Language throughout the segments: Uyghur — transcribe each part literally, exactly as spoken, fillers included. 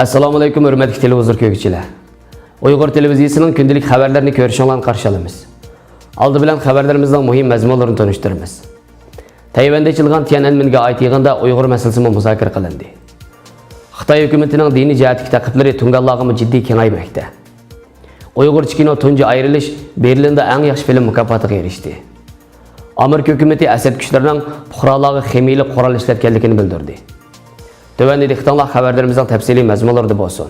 ئەسسالامۇئەلەيكۇم، ھۆرمەتلىك تېلېۋىزور كۆرگۈچىلەر. ئۇيغۇر تېلېۋىزىيىسىنىڭ كۈندىلىك خەۋەرلىرىنى كۆرۈشۈڭلارنى قارشى ئالىمىز. ئالدى بىلەن خەۋەرلىرىمىزنىڭ مۇھىم مەزمۇنلىرىنى تونۇشتۇرىمىز. تەيۋەندە ئېچىلغان تيەنئەنمېنگە ئائىت يىغىندا ئۇيغۇر مەسىلىسىمۇ مۇزاكىرە قىلىندى. خىتاي ھۆكۈمىتىنىڭ دىنىي جەھەتتىكى تەقىبلىرى تۇڭگانلارغىمۇ جىددىي كېڭەيمەكتە. ئۇيغۇرچە كىنو تۇنجى ئايرىلىش بېرلىندا ئەڭ ياخشى فىلىم مۇكاپاتىغا ئېرىشتى. ئامېرىكا ھۆكۈمىتى ئەسەد كۈچلىرىنىڭ پۇقرالارغا خىمىيىلىك قورال ئىشلەتكەنلىكىنى بىلدۈردى. تۆۋەندە دىققىتىڭلار خەۋەرلىرىمىزنىڭ تەپسىلىي مەزمۇنلىرىدا بولسۇن.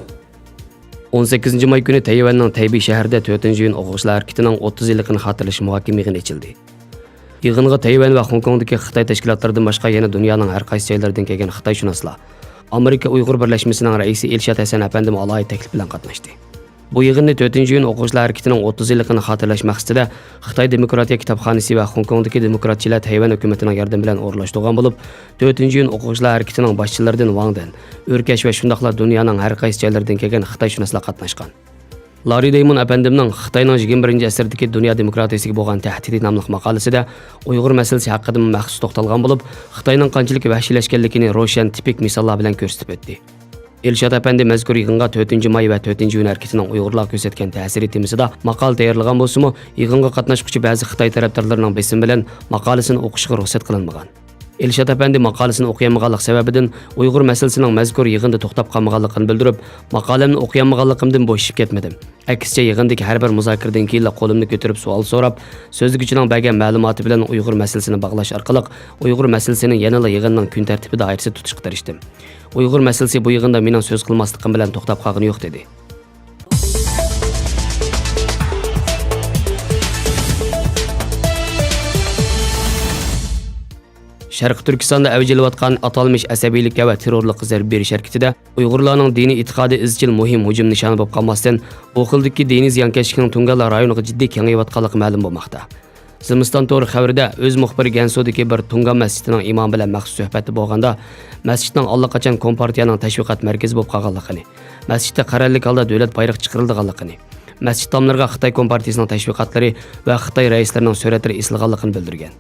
ئون سەككىزىنچى ماي كۈنى تەيۋەننىڭ تەيبېي شەھىرىدە تۆتىنچى ئىيۇن ئوقۇغۇچىلار ھەرىكىتىنىڭ ئوتتۇز يىللىقىنى خاتىرىلەش مۇھاكىمە يىغىنى ئېچىلدى. يىغىنغا تەيۋەن ۋە خوڭكوڭدىكى خىتاي تەشكىلاتلىرىدىن باشقا يەنە دۇنيانىڭ ھەر قايسى جايلىرىدىن كەلگەن خىتايشۇناسلار، ئامېرىكا ئۇيغۇر بىرلەشمىسىنىڭ رەئىسى ئىلشات ھەسەن ئەپەندىمۇ ئالاھىدە تەكلىپ بىلەن قاتناشتى. بۇ يىغىننى تۆتىنچى ئىيۇن ئوقۇغۇچىلار ھەرىكىتىنىڭ ئوتتۇز يىللىقىنى خاتىرىلەش مەقسىتىدە خىتاي دېموكراتىيە كىتابخانىسى ۋە خوڭكوڭدىكى دېموكراتچىلار تەيۋەن ھۆكۈمىتىنىڭ ياردىمى بىلەن ئورۇنلاشتۇرغان بولۇپ، تۆتىنچى ئىيۇن ئوقۇغۇچىلار ھەرىكىتىنىڭ باشچىلىرىدىن ۋاڭ دېن، ئۆركەش ۋە شۇنداقلا دۇنيانىڭ ھەر قايسى جايلىرىدىن كەلگەن خىتايشۇناسلار قاتناشقان. لاررى دەيمون ئەپەندىمنىڭ خىتاينىڭ يىگىرمە بىرىنچى ئەسىردىكى دۇنيا دېموكراتىيىسىگە بولغان تەھدىتى ناملىق ماقالىسىدە ئۇيغۇر مەسىلىسى ھەققىدىمۇ مەخسۇس توختالغان بولۇپ، خىتاينىڭ قانچىلىك ۋەھشىيلەشكەنلىكىنى روشەن تىپىك مىساللار بىلەن كۆرسىتىپ ئۆتتى. ئىلشات ئەپەندى مەزكۇر يىغىنغا تۆتىنچى ماي ۋە تۆتىنچى ئىيۇن ھەرىكىتىنىڭ ئۇيغۇرلارغا كۆرسەتكەن تەسىرى تېمىسىدا ماقالە تەييارلىغان بولسىمۇ، يىغىنغا قاتناشقۇچى بەزى خىتاي تەرەپدارلىرىنىڭ بېسىمى بىلەن ماقالىسىنى ئوقۇشىغا رۇخسەت قىلىنمىغان. ئىلشات ئەپەندى ماقالىسىنى ئوقۇيالمىغانلىق سەۋەبىدىن ئۇيغۇر مەسىلىسىنىڭ مەزكۇر يىغىندا توختاپ قالمىغانلىقىنى بىلدۈرۈپ، ماقالەمنى ئوقۇيالمىغانلىقىمدىن بوشىشىپ كەتمىدىم. ئەكسىچە، يىغىندىكى ھەر بىر مۇزاكىرىدىن كېيىنلا قولۇمنى كۆتۈرۈپ سوئال سوراپ، سۆزلىگۈچىنىڭ بەرگەن مەلۇماتى بىلەن ئۇيغۇر مەسىلىسىنى باغلاش ئارقىلىق ئۇيغۇر مەسىلىسىنى يەنىلا يىغىننىڭ كۈن تەرتىپى دائىرىسىدە تۇتۇشقا تىرىشتىم. ئۇيغۇر مەسىلىسى بۇ يىغىندا مېنىڭ سۆز قىلماسلىقىم بىلەن توختاپ قالغىنى يوق، دېدى. شەرقىي تۈركىستاندا ئەۋج ئېلىۋاتقان ئاتالمىش ئەسەبىيلىككە ۋە تېررورلۇققا زەربە بېرىش ھەرىكىتىدە ئۇيغۇرلارنىڭ دىنىي ئېتىقادى ئىزچىل مۇھىم ھۇجۇم نىشانى بولۇپ قالماستىن، بۇ خىلدىكى دىنىي زىيانكەشلىكنىڭ تۇڭگانلار رايونىغا جىددىي كېڭىيىۋاتقانلىقى مەلۇم بولماقتا. زىمىستان تورى خەۋىرىدە ئۆز مۇخبىرى گەنسۇدىكى بىر تۇڭگان مەسچىتىنىڭ ئىمامى بىلەن مەخسۇس سۆھبەتتە بولغاندا، مەسچىتنىڭ ئاللىقاچان كومپارتىيەنىڭ تەشۋىقات مەركىزى بولۇپ قالغانلىقىنى، مەسچىتتە قەرەللىك ھالدا دۆلەت بايرىقى چىقىرىلىدىغانلىقىنى، مەسچىت تاملىرىغا خىتاي كومپارتىيىسىنىڭ تەشۋىقاتلىرى ۋە خىتاي رەئىسلىرىنىڭ سۈرەتلىرى ئېسىلغانلىقىنى بىلدۈرگەن.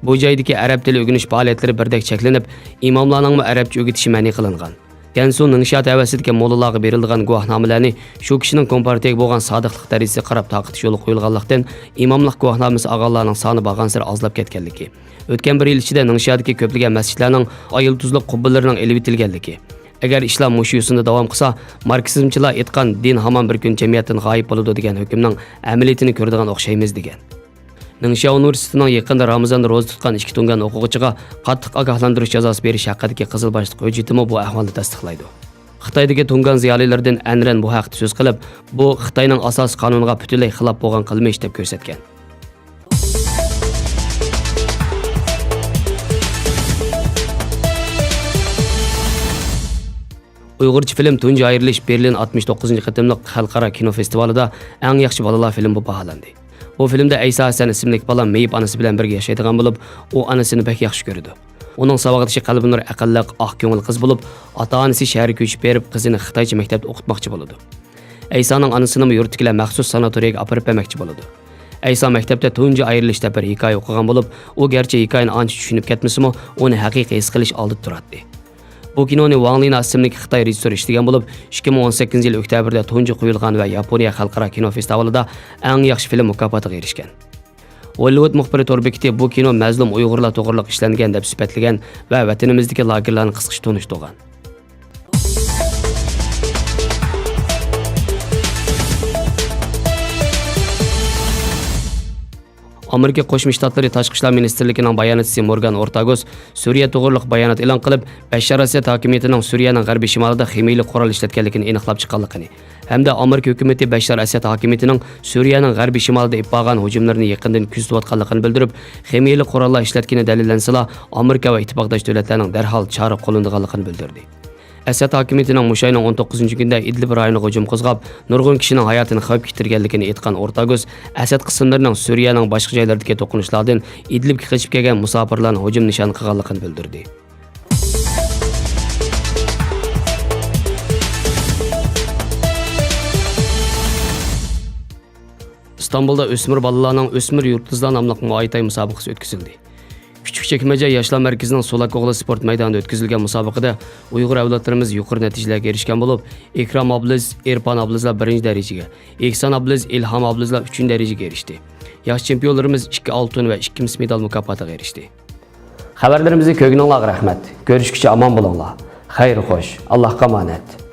بۇ جايدىكى ئەرەب تىلى ئۆگىنىش پائالىيەتلىرى بىردەك چەكلىنىپ، ئىماملارنىڭمۇ ئەرەبچە ئۆگىتىشى مەنئى قىلىنغان. گەنسۇ نىڭشيا تەۋەسىدىكى موللىلارغا بېرىلىدىغان گۇۋاھنامىلەرنى شۇ كىشىنىڭ كومپارتىيەگە بولغان سادىقلىق دەرىجىسىگە قاراپ تارقىتىش يولغا قويۇلغانلىقتىن، ئىماملىق گۇۋاھنامىسى ئالغانلارنىڭ سانى بارغانسېرى ئازلاپ كەتكەنلىكى، ئۆتكەن بىر يىل ئىچىدە نىڭشيادىكى كۆپلىگەن مەسچىتلەرنىڭ ئاي يۇلتۇزلۇق قۇببىلىرىنىڭ ئېلىۋېتىلگەنلىكى، ئەگەر ئىشلار مۇشۇ يوسۇندا داۋام قىلسا، ماركسىزمچىلار ئېيتقان دىن ھامان بىر كۈن جەمئىيەتتىن غايىب بولىدۇ دېگەن ھۆكۈمنىڭ ئەمەلىيىتىنى كۆرىدىغان ئوخشايمىز، دېگەن. نىڭشيا ئۇنىۋېرسىتېتىنىڭ يېقىندا رامىزاندا روزا تۇتقان ئىككى تۇڭگان ئوقۇغۇچىغا قاتتىق ئاگاھلاندۇرۇش جازاسى بېرىش ھەققىدىكى قىزىل باشلىق ھۆججىتىمۇ بۇ ئەھۋالنى تەستىقلايدۇ. خىتايدىكى تۇڭگان زىيالىيلىرىدىن ئەنرەن بۇ ھەقتە سۆز قىلىپ، بۇ خىتاينىڭ ئاساسىي قانۇنىغا پۈتۈنلەي خىلاپ بولغان قىلمىش، دەپ كۆرسەتكەن. ئۇيغۇرچە فىلىم تۇنجى ئايرىلىش بېرلىن ئاتمىش توققۇزىنچى قېتىملىق خەلقئارا كىنو فېستىۋالىدا ئەڭ ياخشى بالىلار فىلىمى بولۇپ باھالاندى. بۇ فىلىمدە ئەيسا ھەسەن ئىسىملىك بالا مېيىپ ئانىسى بىلەن بىرگە ياشايدىغان بولۇپ، ئۇ ئانىسىنى بەك ياخشى كۆرىدۇ. ئۇنىڭ ساۋاقدىشى قەلبىنۇر ئەقىللىق، ئاق كۆڭۈل قىز بولۇپ، ئاتا-ئانىسى شەھەرگە كۆچۈپ بېرىپ، قىزىنى خىتايچە مەكتەپتە ئوقۇتماقچى بولىدۇ. ئەيسانىڭ ئانىسىنىمۇ يۇرتتىكىلەر مەخسۇس ساناتورىيەگە ئاپىرىپ بەرمەكچى بولىدۇ. ئەيسا مەكتەپتە تۇنجى ئايرىلىش دەپ بىر ھېكايە ئوقۇغان بولۇپ، ئۇ گەرچە ھېكايىنى ئانچە چۈشىنىپ كەتمىسىمۇ، ئۇنى ھەقىقىي ھېس قىلىش ئالدىدا تۇراتتى. بۇ كىنونى ۋاڭ لىنا ئىسىملىك خىتاي رېژىسسورى ئىشلىگەن بولۇپ، ئىككى مىڭ ئون سەككىزىنچى يىل ئۆكتەبىردە تۇنجى قويۇلغان ۋە ياپونىيە خەلقئارا كىنو فېستىۋالىدا ئەڭ ياخشى فىلىم مۇكاپاتىغا ئېرىشكەن. ھوللىۋۇد مۇخبىرى تور بېكىتى بۇ كىنو مەزلۇم ئۇيغۇرلار توغرىلىق ئىشلەنگەن دەپ سۈپەتلىگەن ۋە ۋەتىنىمىزدىكى لاگېرلارنى قىسقىچە تونۇشتۇرغان. ئامېرىكا قوشما شتاتلىرى تاشقى ئىشلار مىنىستىرلىكىنىڭ باياناتچىسى مورگان ئورتاگوس سۈرىيە توغرىلىق بايانات ئېلان قىلىپ، بەششار ئەسەد ھاكىمىيىتىنىڭ سۈرىيەنىڭ غەربىي شىمالىدا خىمىيىلىك قورال ئىشلەتكەنلىكىنى ئېنىقلاپ چىققانلىقىنى ھەمدە ئامېرىكا ھۆكۈمىتى بەششار ئەسەد ھاكىمىيىتىنىڭ سۈرىيەنىڭ غەربىي شىمالىدا ئېلىپ بارغان ھۇجۇملىرىنى يېقىندىن كۆزىتىۋاتقانلىقىنى بىلدۈرۈپ، خىمىيىلىك قوراللار ئىشلەتكىنى دەلىللەنسىلا، ئامېرىكا ۋە ئىتتىپاقداش دۆلەتلەرنىڭ دەرھال چارە قوللىنىدىغانلىقىنى بىلدۈردى. ئەسەد ھاكىمىيىتىنىڭ مۇشۇ ئاينىڭ ئون توققۇزىنچى كۈنىدە ئىدلىب رايونىغا ھۇجۇم قوزغاپ، نۇرغۇن كىشىنىڭ ھاياتىنى خەۋپكە كىرگەنلىكىنى ئېيتقان ئورتاگوس، ئەسەد قىسىملىرىنىڭ سۈرىيەنىڭ باشقا جايلىرىدىكى توقۇنۇشلاردىن ئىدلىبكە قېچىپ كەلگەن مۇساپىرلارنى ھۇجۇم نىشانى قىلغانلىقىنى بىلدۈردى. ئىستانبۇلدا ئۆسمۈر بالىلارنىڭ ئۆسمۈر يۇلتۇزلار ناملىق مۇئاي تاي مۇسابىقىسى ئۆتكۈزۈلدى. كۈچلۈك پىشەكمەجە ياشلار مەركىزىنىڭ سولاك ئوغلى سپورت مەيدانىدا ئۆتكۈزۈلگەن مۇسابىقىدە ئۇيغۇر ئەۋلادلىرىمىز يۇقىرى نەتىجىلەرگە ئېرىشكەن بولۇپ، ئىكرام ئابلىز، ئېرپان ئابلىزلار بىرىنچى دەرىجىگە، ئېھسان ئابلىز، ئىلھام ئابلىزلار ئۈچىنچى دەرىجىگە ئېرىشتى. ياش چېمپىيونلىرىمىز ئىككى ئالتۇن ۋە ئىككى كۈمۈش مېدال مۇكاپاتىغا ئېرىشتى. خەۋەرلىرىمىزنى كۆرگىنىڭلارغا رەھمەت. كۆرۈشكىچە ئامان بولۇڭلار. خەير خوش. ئاللاھقا ئامانەت.